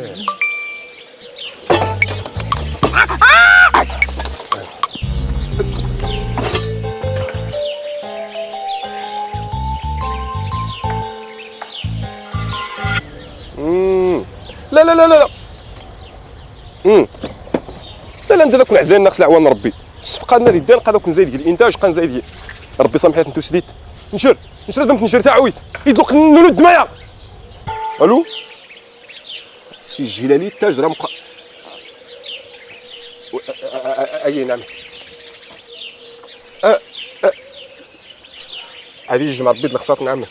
لا لا لا لا لا لا انت ذاك عدلنا ناقص العوان ربي الصفقة نادي ديال قادوك نزايد الانتاج قا نزايد ربي سامحيت نتو سديت نشر نشر دمت نشر تاع عويت يدلق نونو الدمايا. الو سي الجلالي التاج راه مق اي نعم هذه يجمع ربي الخسارة نعمس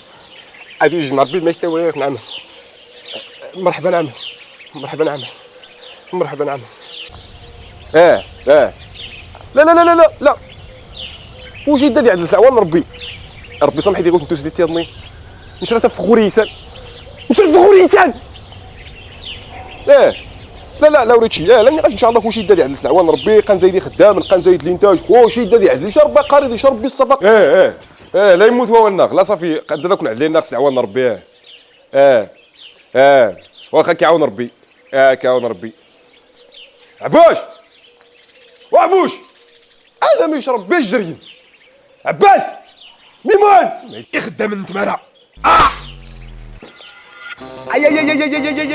هذه يجمع ربي ما يحتوي نعمس. مرحبا نعمس مرحبا نعمس مرحبا نعمس. اه لا لا لا لا لا لا وجي دادي عند العوان ربي ربي سامحي ديغوت نتو سديتي يضني نشرت في خوريسان نشرت في خوريسان. لا لا لا وريتشي لا لا ان شاء الله كلشي دادي عند العوان ربي قان زايد خدام قان زايد الانتاج كلشي دادي عدل شرب قاري يشرب بالصفق. اه اه لا يموت هو الناق لا صافي قد داك عدل ناقص العوان ربي. اه اه اه واخا كيعاون ربي كيعاون ربي. عبوش وعبوش هذا ما يشرب بيه الجرين. عباس ميمون يخدم انت مرا. اي اي اي اي اي اي اي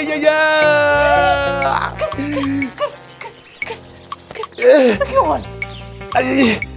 اي اي.